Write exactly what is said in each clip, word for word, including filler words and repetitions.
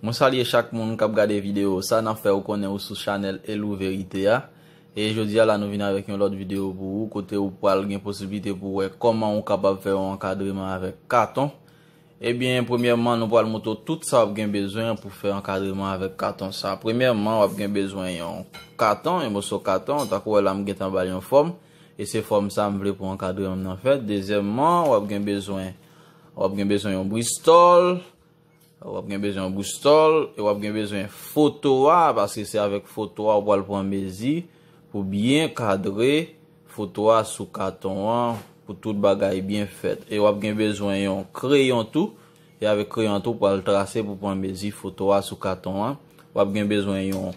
Mwen salye chak moun k ap gade videyo sa, n ap fè ou konnen ou sou chanèl Elou Verite a. E jodi a la nou vin avèk yon lòt videyo pou ou, kote ou pral gen posiblite pou wè kòman ou kapab fè yon ankadreman avèk katon. Ebyen, premyèman, nou pral montre w tout sa w ap gen bezwen pou fè ankadreman avèk katon sa. Premyèman, w ap gen bezwen yon katon, yon moso katon, tankou w wè la m gentan ba l yon fòm. E se fòm sa m vle pou ankadreman m nan fèt. Dezyèmman, w ap gen bezwen, w ap gen bezwen yon bristòl, w ap gen bezwen yon bristòl, e w ap gen bezwen foto a, paske se avèk foto a ou pral pran mezi pou byen kadre foto a sou katon an, pou tout bagay byen fèt. E w ap gen bezwen yon kreyon tou, e avèk kreyon tou, ou pral trase pou pran mezi foto a sou katon an. W ap gen bezwen yon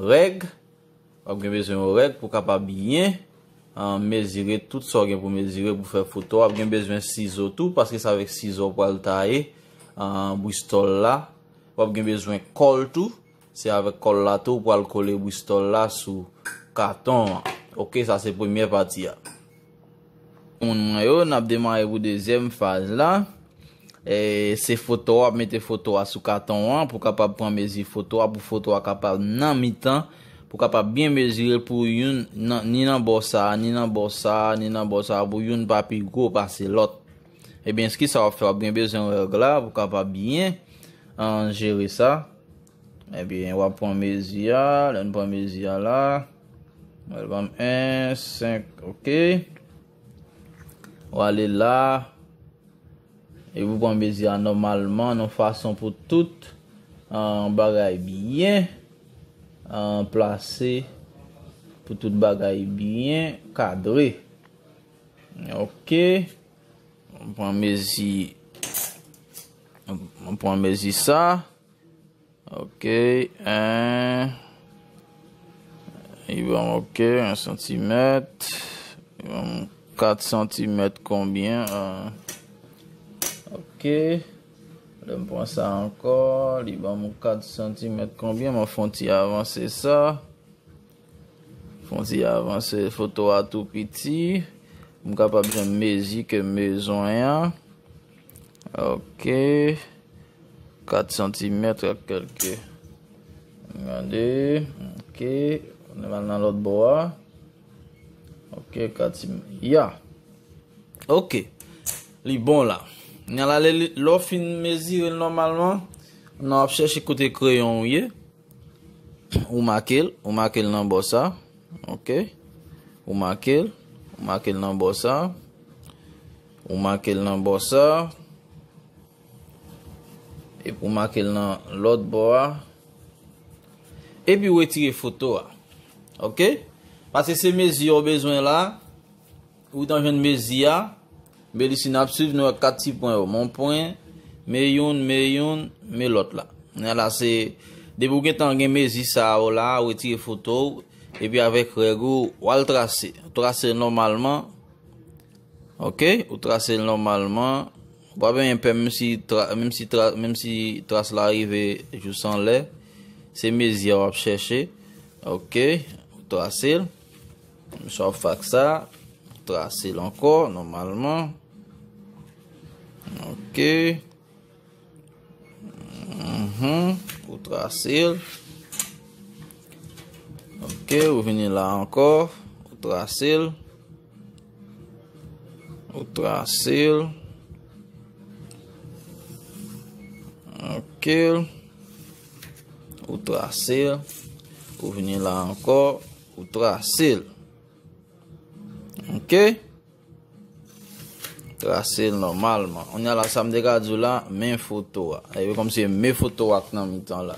règ, w ap gen bezwen yon règ pou kapab byen, ah, mezire tout sa w gen pou mezire pou fè foto. W ap gen bezwen sizo tou, paske se avèk sizo w pral taye, ah, bristòl la. W ap gen bezwen kòl tou. Se avèk kòl la tou w pral kole bristòl la sou katon an. Oke, sa se premyè pati a. Moun mwen yo, n ap demare pou dezyèm faz la. E, se foto a, w ap mete foto a sou katon an pou kapab pran mezi foto a, pou foto a kapab nan mitan, pou kapab byen mezire l pou youn nan, ni nan bò sa a, ni nan bò sa a, ni nan bò sa a, pou youn pa pi gwo pase lòt. Ebyen, kisa w ap fè? W ap gen bezwen règ la pou kapab byen, ah, jere sa. Ebyen, w ap pran mezi a, lè n pran mezi a la, w al ban m en, senk, oke. W ale la, epi w pran mezi a nòmalman, nan fason pou tout, ah, bagay byen, ah, plase, pou tout bagay byen kadre. Oke. Mwen pran mezi, mwen pran mezi sa. Oke, en, li ban m oke, en santimèt. Li ban m kat santimèt konbyen? Ah, oke. Lè m pran sa ankò, li ban m kat santimèt konbyen? Mwen fè yon ti avanse sa. Fè yon ti avanse foto a tou piti. M kapab jwenn mezi ke m bezwen an. Oke. Kat santimèt ak kèlke. Gade. Oke. N al nan lòt bò a. Oke, kat santimèt. Ya. Oke. Li bon la. N al ale li, lè w fin mezire l nòmalman, nan w ap chèche kote kreyon w ye. Ou make l, ou make l nan bò sa. Oke. Ou make l, ou make l nan bò sa. Ou make l nan bò sa. Epi ou make l nan lòt bò a. Epi ou retire foto a. Oke? Paske se mezi yo bezwen la. Ou t an jwenn mezi a, men li si n ap swiv, nou wè kat ti pwen yo. Men yon pwen, men youn, men youn, men lòt la. Men la se, depi w gentan gen mezi sa yo la, ou retire foto w, epi avèk règ ou, w al trase. Ou trase l nòmalman. Oke? Ou trase l nòmalman. Ou pa benyen pè, menm si tra, menm si tra, menm si tras la rive jous anlè. Se mezi a w ap chèche. Oke? Ou trase l. Sa w ap fè ak sa, trase l ankò, nòmalman. Oke. Mhm. Ou trase l. Oke, ou vini la ankò. Ou trase l. Ou trase l. Oke. Ou trase l. Ou vini la ankò. Ou trase l. Oke. Trase l nòmalman. Kounye a la, sa m te ka di w la, men foto a. Epi kòm se men foto a k nan mitan la.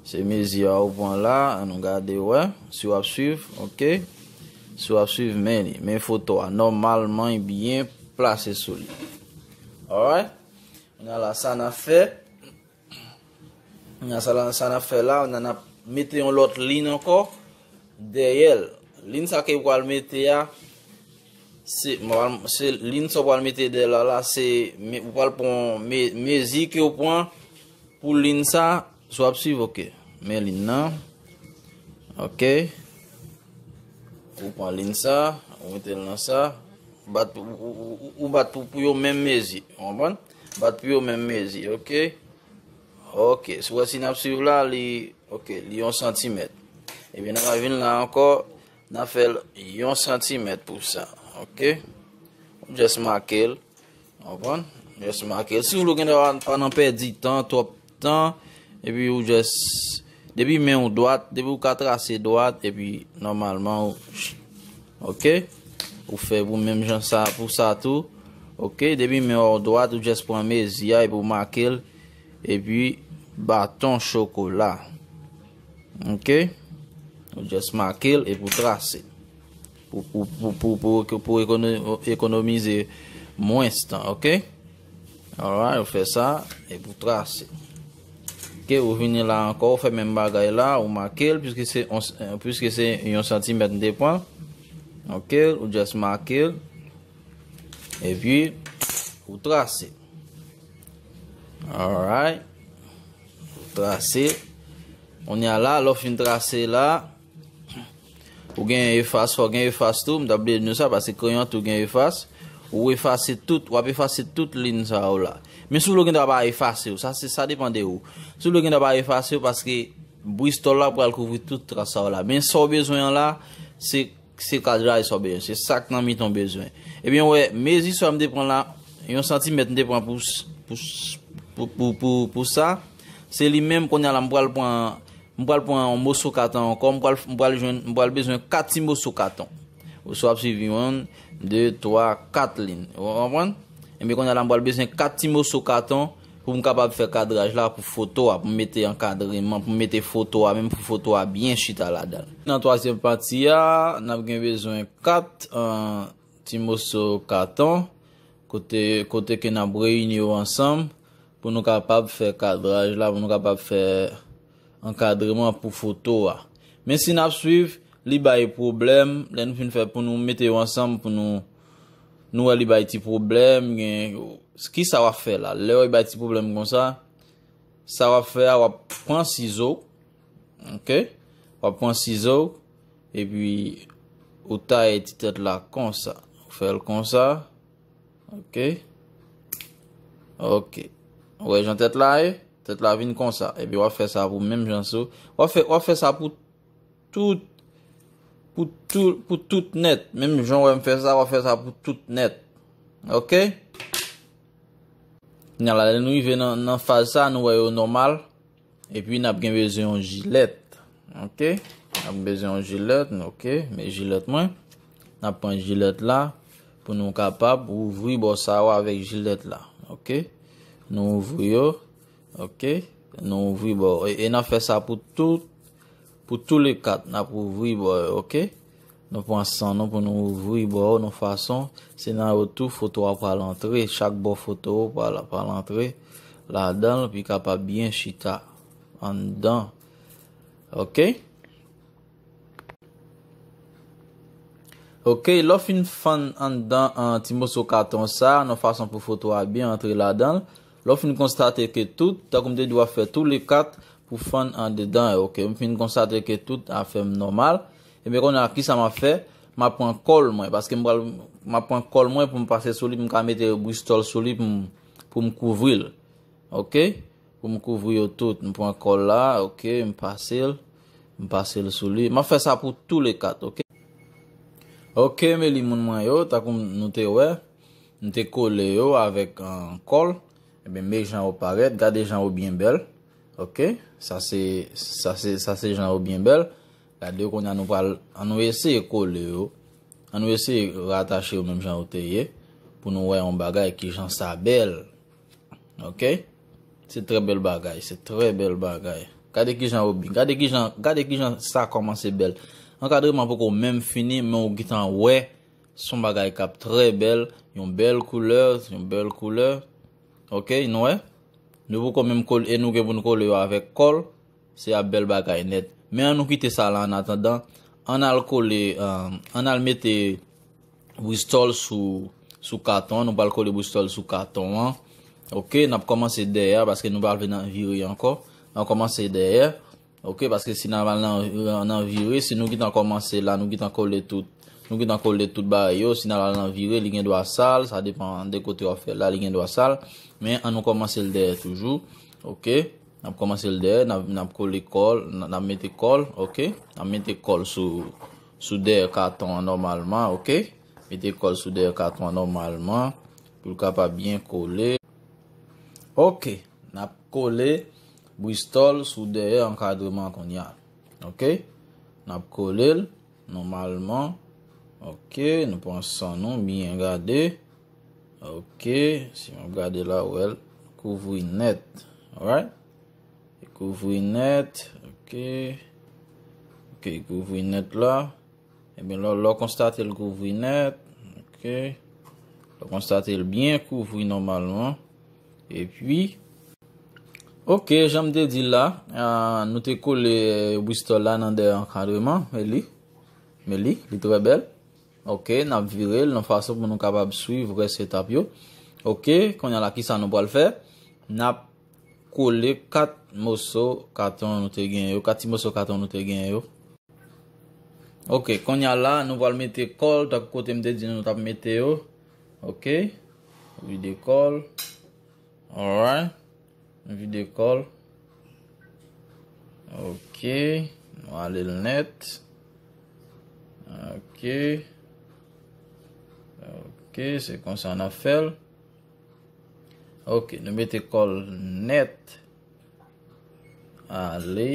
Se mezi a ou pran la, ann nou gade wè. Si w ap swiv, oke. Si w ap swiv, men li. Men foto a. Nòmalman, li byen plase sou li. Alright? Kounye a la, sa n ap fè. Nan sa, sa n ap fè la, n ap mete yon lòt lin ankò dèyè l. Lin sa ke w pral mete a, se, se lin sa w pral mete dèyè la, la, se, me, ou pral pran me, mezi ke w pran pou lin sa, si w ap swiv, oke. Men lin nan. Oke. Ou pran lin sa, ou mete l nan sa. Bat, ou, ou, ou, ou bat pou, pou yo menm mezi. Ou konprann? Bat pou yo menm mezi, oke? Ok, si w wè si n ap swiv la, li, ok, li yon santimèt. Ebyen, n a vin la ankò, n a fè l yon santimèt pou sa. Ok? Ou just make l. Ou konprann? Just make l. Si w vle w gen dwa pa nan pèdi tan, twòp tan, epi ou just, depi men w dwat, depi w ka trase dwat, epi nòmalman ou, ok? Ou fè pou menm jan sa, pou sa tou. Ok? Depi men w dwat, ou just pran mezi a epi ou make l, epi baton chokola. Ok? Ou just make l epi ou trase. Pou, pou, pou, pou, pou, pou ekono-, ekonomize mwens tan, ok? Alright, ou fè sa, epi ou trase. Ok, ou vini la ankò, ou fè menm bagay la, ou make l, piske se on, piske se yon santimèt m te pran. Ok, ou just make l, epi ou trase. Alright. Ou trase. Kounye a la, lè w fin trase la, ou gen efas, fò w gen efas tou. M t ap bliye di nou sa, paske kreyon tou gen efas. Ou efase tout, w ap efase tout liy sa yo la. Men si w vle w gen dwa pa efase yo, sa se, sa depann de ou. Si w vle w gen dwa pa efase yo, paske bristòl la pral kouvri tout tras sa yo la. Men sa w bezwen an la, se, se kadraj sa w bezwen. Se sa k nan mitan w bezwen. Ebyen, w wè, mezi sa m te pran la, yon santimèt m te pran pou, pou, pou, pou, pou, pou sa. Se li menm, kounye a la, m pral pran, m pral pran yon moso katon ankò, m pral, m pral jwenn, m pral bezwen kat ti moso katon. Ou swa ap swiv yon, de, twa, kat liy. Ou konprann? Ebyen, kounye a la, m pral bezwen kat ti moso katon pou m kapab fè kadraj la pou foto a, pou m mete ankadreman, pou m mete foto a, menm pou foto a byen chita ladan l. Nan twazyèm pati a, n ap gen bezwen kat, eh, ti moso katon, kote, kote ke n ap reyini yo ansanm pou nou kapab fè kadraj la, pou nou kapab fè ankadreman pou foto a. Men si n ap swiv, li bay pwoblèm, lè nou fin fè pou nou mete yo ansanm, pou nou, nou wè li bay ti pwoblèm, gen, kisa w ap fè la? Lè w wè li bay ti pwoblèm konsa, sa w ap fè a, w ap pran sizo, ok? W ap pran sizo, epi ou taye ti tèt la konsa. Ou fè l konsa, ok? Ok. Ou wè jan tèt la ye? Tèt la vin konsa. Epi w ap fè sa pou menm jan sou. W ap fè, w ap fè sa pou tout, pou tout, pou tout nèt. Menm jan w wè m fè sa, w ap fè sa pou tout nèt. Ok? Kounye a la, lè nou rive nan, nan faz sa, nou wè yo nòmal. Epi n ap gen bezwen yon jilèt. Ok? N ap bezwen yon jilèt, ok? Men jilèt mwen. N ap pran jilèt la pou nou kapab ouvri bò sa yo avèk jilèt la. Ok? Nou ouvri yo. Ok? Nou ouvri bò yo. E, e n ap fè sa pou tout, pou tou le kat. N ap ouvri bò yo, ok? Nou pran san nou pou nou ouvri bò yo, yon fason, se nan yo tou foto a pral antre, chak bò foto a pral, pral antre ladan l, pou li kapab byen chita anndan. Ok? Ok, lè w fin fann anndan an ti moso katon sa, yon fason pou foto a byen antre ladan l. Lè w fin konstate ke tout, tankou m te di w ap fè tou le kat pou fann andedan yo, ok, m fin konstate ke tout afè m nòmal. Ebyen, kounye a, kisa m ap fè? M ap pran kòl mwen, paske m pral, m ap pran kòl mwen pou m pase sou li, pou m ka mete bristòl sou li, pou m, pou m kouvri l. Ok? Pou m kouvri yo tout. M pran kòl la, ok, m pase l. M pase l sou li. M ap fè sa pou tou le kat, ok? Ok, men li moun mwen yo, tankou nou te wè, m te kole yo avèk, eh, kòl. Ebyen, men jan yo parèt, gade jan yo byen bèl. Ok? Sa se, sa se, sa se jan yo byen bèl. Gade yo kounye a nou pral, an nou eseye kole yo. An nou eseye ratache yo menm jan yo te ye. Pou nou wè yon bagay ki jan sa bèl. Ok? Se trè bèl bagay, se trè bèl bagay. Gade ki jan yo byen, gade ki jan, gade ki jan sa kòmanse bèl. Ankadreman poko menm fini, men ou gentan wè se yon bagay k ap trè bèl, yon bèl koulè, yon bèl koulè. Ok, nou wè? Nou poko menm kole, e nou gen pou n kole yo avèk kòl, se ap bèl bagay nèt. Men an nou kite sa la annatandan, ann al kole, eh, ann al mete bristòl sou, sou katon an, nou pral kole bristòl sou katon an. Ok, n ap kòmanse dèyè a, paske nou pa vle nan vire ankò. N ap kòmanse dèyè. Ok, paske si n al nan, nan vire, si nou gentan kòmanse la, nou gentan kole tout, nou gentan kole tout bagay yo, si n al nan vire, li gen dwa sal, sa depann de kote w ap fè la, li gen dwa sal. Men an nou kòmanse l dèyè toujou. Ok, N ap kòmanse l dèyè, n ap, n ap kole kòl, n ap mete kòl, ok? N ap mete kòl sou, sou dèyè katon an nòmalman, ok? Mete kòl sou dèyè katon an nòmalman pou l kapab byen kole. Ok, n ap kole bristòl sou dèyè ankadreman kounye a. Ok? N ap kole l nòmalman. Ok, nou pran san nou, byen gade. Ok, si m ap gade la, w wè l kouvri nèt. Alright? Li kouvri nèt. Ok. Ok, li kouvri nèt la. Ebyen, lè, lè w konstate l kouvri nèt. Ok. Lè w konstate l byen kouvri nòmalman. Epi, ok, jan m te di la, ah, nou te kole, eh, bristòl la nan dèyè ankadreman. Men li, men li, li trè bèl. Ok, n ap vire l nan fason pou nou kapab swiv rès etap yo. Ok, kounye a la, kisa nou pral fè? N ap kole kat moso katon nou te gen yo, kat ti moso katon nou te gen yo. Ok, kounye a la, nou pral mete kòl, tankou kote m te di nou, nou t ap mete yo. Ok, vide kòl. Alright. Vide kòl. Ok. Nou ale l nèt. Ok. Ok, se konsa n ap fè l. Ok, nou mete kòl nèt. Ale.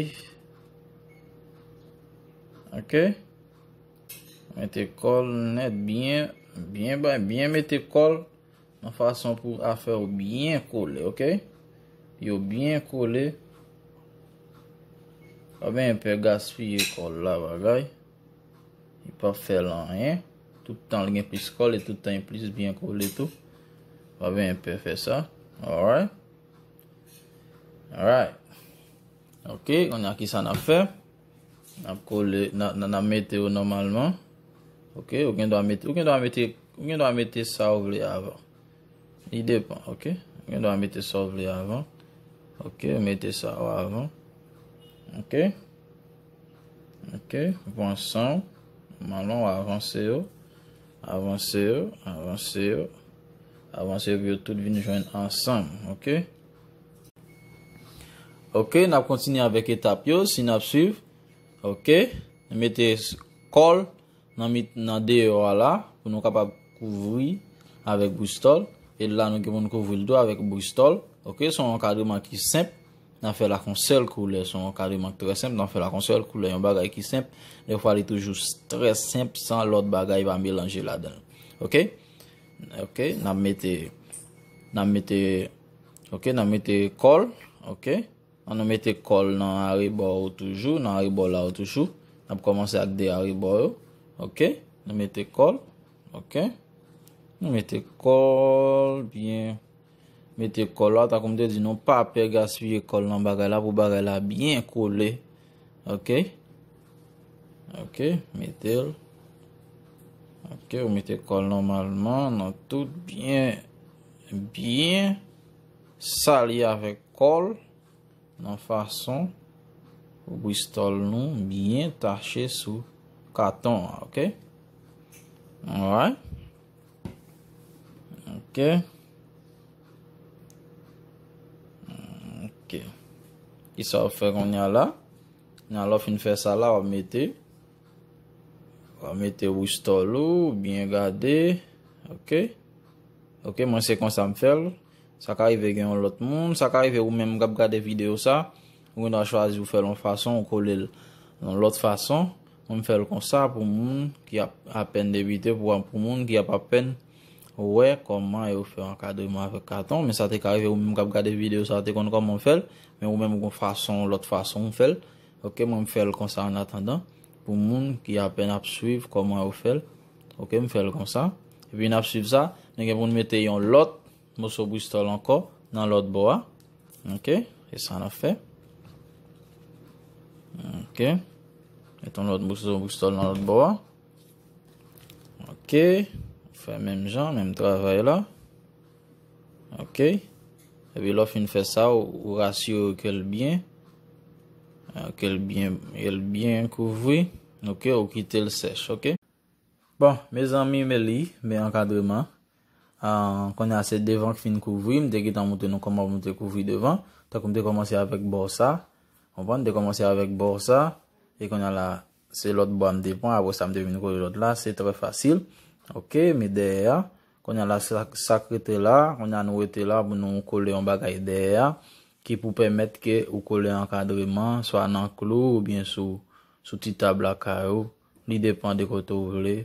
Ok. Mete kòl nèt byen, byen bay, byen mete kòl. Yon fason pou afè yo byen kole, ok? Yo byen kole. Pa byen pè gaspiye kòl la, bagay. Li p ap fè l anyen. Tout tan l gen plis kòl e tout tan li plis byen kole tou. Pa byen pè fè sa. Alright. Alright. Ok, kounye a kisa n ap fè? N ap kole, n a, n a, n ap mete yo nòmalman. Ok, ou gen dwa mete, ou gen dwa mete, ou gen dwa mete sa ou vle avan. Li depan, ok? Ou gen dwa mete sa ou vle avan. Ok, ou mete sa ou avan. Ok? Ok, ou pran san w. Nòmalman, ou avanse yo. Avanse yo, avanse yo. Avanse yo pou yo tout vin jwenn ansanm, ok? Ok, n ap kontinye avèk etap yo, si n ap swiv. Ok, nou mete s-, kòl nan mit-, nan deyò a la, pou nou kapab kouvri avèk bristòl. E la, nou gen pou nou kouvri l tou avèk bristòl. Ok, se yon ankadreman ki senp. N ap fè l ak yon sèl koulè, se yon ankadreman ki trè senp. N ap fè l ak yon sèl koulè, yon bagay ki senp. Dèfwa, li toujou s-, trè senp, san lòt bagay pa melanje ladan l. Ok? Ok, n ap mete, n ap mete, ok, n ap mete kòl, ok? Ann nou mete kòl nan arebò yo toujou, nan arebò la yo toujou. N ap kòmanse ak de arebò yo. Ok? Nou mete kòl. Ok? Nou mete kòl byen. Mete kòl la, tankou m te di nou, pa pè gaspiye kòl nan bagay la pou bagay la byen kole. Ok? Ok, mete l. Ok, ou mete kòl nòmalman, nan tout byen, byen sali avèk kòl. Nan fason pou bristòl nou byen tache sou katon an, ok? Alright. Ok. Ok. Kisa w ap fè kounye a la? Kounye a la w fin fè sa la, w ap mete, w ap mete bristòl ou, byen gade. Ok. Ok, mwen se konsa m fè l. Sa ka rive gen yon lòt moun, sa ka rive ou menm k ap gade videyo sa, ou gen dwa chwazi ou fè l yon fason, ou kole l yon lòt fason. Mwen m fè l konsa pou moun ki ap apèn debite, pou, pou moun ki ap apèn wè kòman yo fè ankadreman avèk katon. Men sa te ka rive ou menm k ap gade videyo sa, te konn kòman w fè l, men ou menm ou gon fason, lòt fason w fè l. Ok, mwen m fè l konsa an atandan, pou moun ki apèn ap swiv kòman yo fè l. Ok, m fè l konsa. Epi n ap swiv sa, nou gen pou n mete yon lòt moso bristòl ankò nan lòt bò a. Ok, e sa n ap fè. Ok, met yon lòt moso bristòl nan lòt bò a. Ok, fè menm jan, menm travay la. Ok, epi lè w fin fè sa, ou, ou rasire w ke l byen, ke l byen, ke l byen kouvri. Ok, ou kite l sèch, ok. Bon, mezanmi, men li, men ankadreman. Ah, kounye a se devan ki fin kouvri, m te gentan montre nou kòman pou nou te kouvri devan. Tankou m te kòmanse avèk bò sa. Konprann? M te kòmanse avèk bò sa. E kounye a la, se lòt bò a m te pran. Apre sa, m te vin kole lòt la. Se trè fasil. Ok, men dèyè a. Kounye a la, sa, sa k rete la. Kounye a nou rete la pou nou kole yon bagay dèyè a. Ki pou pèmèt ke ou kole ankadreman, swa nan klou oubyen sou, sou ti tab lakay ou. Li depann de kote ou vle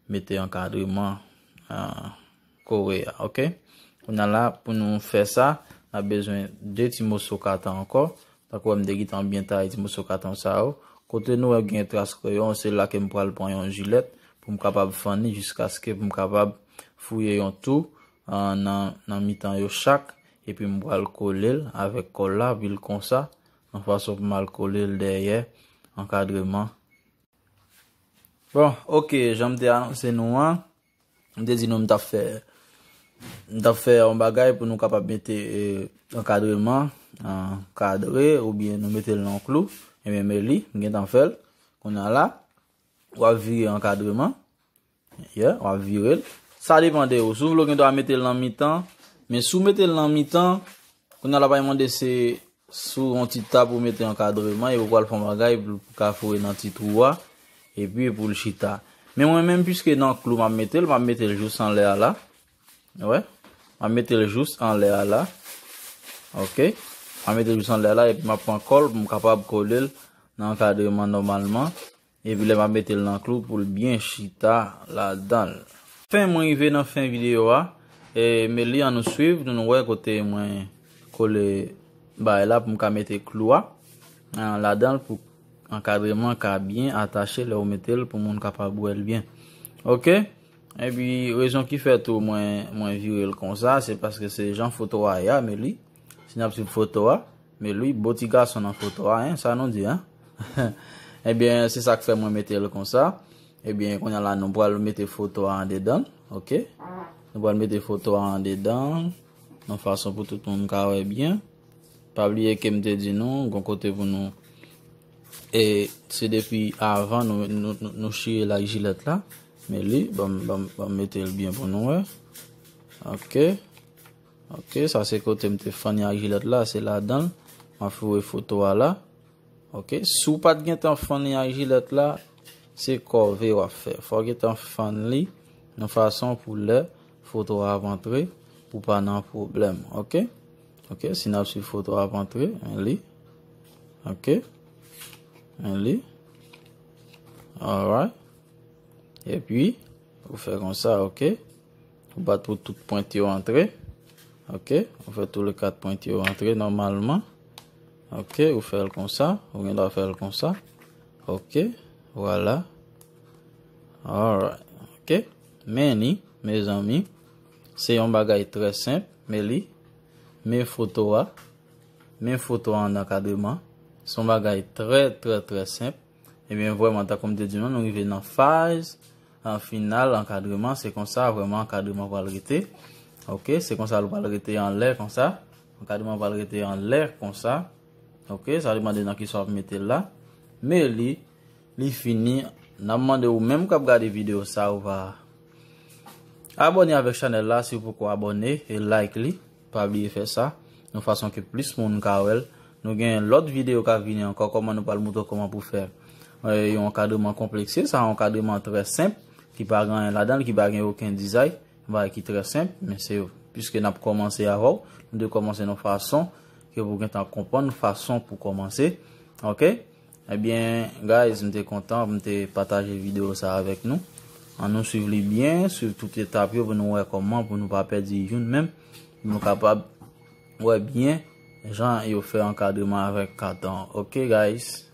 mete ankadreman, ah, kore a, ok? Kounye a la, pou nou fè sa, n ap bezwen de ti moso katan ankò. Tankou wè m te gentan byen taye ti moso katan sa yo. Kote nou wè gen tras kreyon, se la ke m pral pran yon jilèt pou m kapab fann li jiskaske pou m kapab fouye yon tou, ah, nan, nan mitan yo chak. Epi m pral kole l avèk kòl la, vin l konsa, yon fason pou m al kole l dèyè ankadreman. Bon, ok, jan m te anonse nou an, m te di nou m t ap fè, m t ap fè yon bagay pou nou kapab mete, eh, ankadreman, ah, kadre, oubyen nou mete l nan klou. Ebyen, men li, m gentan fè l. Kounye a la, w ap vire ankadreman. Yeah, w ap vire l. Sa depann de ou. Si w vle, w gen dwa mete l nan mitan. Men si w mete l nan mitan, kounye a la, pa mande se sou yon ti tab pou mete ankadreman, epi w pral fè yon bagay pou, pou ka foure nan ti twou a, epi pou l chita. Men mwen menm, piske nan klou m ap mete l, m ap mete l jous anlè a la. Wè? M ap mete l jous anlè a la. Ok? M ap mete l jous anlè a la, epi m ap pran kòl pou m kapab kole l nan ankadreman nòmalman. Epi lè m ap mete l nan klou pou l byen chita ladan l. Fen, mwen rive nan fen videyo a. E, men li an nou swiv, nou, nou wè kote mwen kole bagay la pou m ka mete klou a, ah, ladan l pou ankadreman ka byen atache lè w mete l pou moun kapab wè l byen. Ok? Epi rezon ki fè tou mwen, mwen vire l konsa, se paske se jan foto a ye a, men li, si n ap swiv foto a, men li, bo ti gason nan foto a, en, sa nou di, en? Ebyen, se sa k fè mwen mete l konsa. Ebyen, kounye a la, nou pral mete foto a andedan, ok? Nou pral mete foto a andedan, yon fason pou tout moun ka wè byen. Pa bliye ke m te di nou, gon kote pou nou, e se depi avan nou, nou, nou, nou chire lak jilèt la. Men li, ban m, ban m, ban m mete l byen pou nou wè. Ok. Ok, sa se kote m te fann ak jilèt la, se ladan l. M ap foure foto a la. Ok, si w pa t gentan fann li ak jilèt la, se kòve w ap fè. Fò w gentan fann li yon fason pou lè foto a ap antre, pou pa nan pwoblèm. Ok? Ok, si n ap swiv foto a ap antre, men li. Ok? Men li. Alright. Epi, ou fè konsa, ok? Ou bat pou tout pwent yo antre. Ok? Ou fè tou le kat pwent yo antre nòmalman. Ok? Ou fè l konsa. Ou gen dwa fè l konsa. Ok? Vwala. Alright. Ok? Men li, mezanmi, se yon bagay trè senp. Men li. Men foto a. Men foto a an ankadreman. Se yon bagay trè, trè, trè senp. Ebyen, vrèman, tankou m te di nou, nou rive nan faz, ah, final ankadreman. Se konsa, vrèman, ankadreman pral rete. Ok, se konsa l pral rete anlè, konsa. Ankadreman pral rete anlè, konsa. Ok, sa depann de nan kisa w ap mete l la. Men li, li fini. N ap mande ou menm k ap gade videyo sa, ou pa abòne avèk chanèl la, si w poko abòne, e like li. Pa bliye fè sa, yon fason ke plis moun ka wè l. Nou gen lòt videyo k ap vini ankò, kòman nou pral montre w kòman pou fè, eh, yon ankadreman konplekse. Sa yon ankadreman trè senp, ki pa gen anyen ladan l, ki pa gen okenn dizay, yon bagay ki trè senp, men se, piske n ap kòmanse avè w, nou dwe kòmanse yon fason ke pou gentan konprann fason pou kòmanse. Ok? Ebyen, guys, m te kontan pou m te pataje videyo sa avèk nou. Ann nou swiv li byen, swiv tout etap yo pou nou wè kòman pou nou pa pèdi youn menm, pou nou kapab wè byen jan yo fè ankadreman avèk katan. Ok, guys?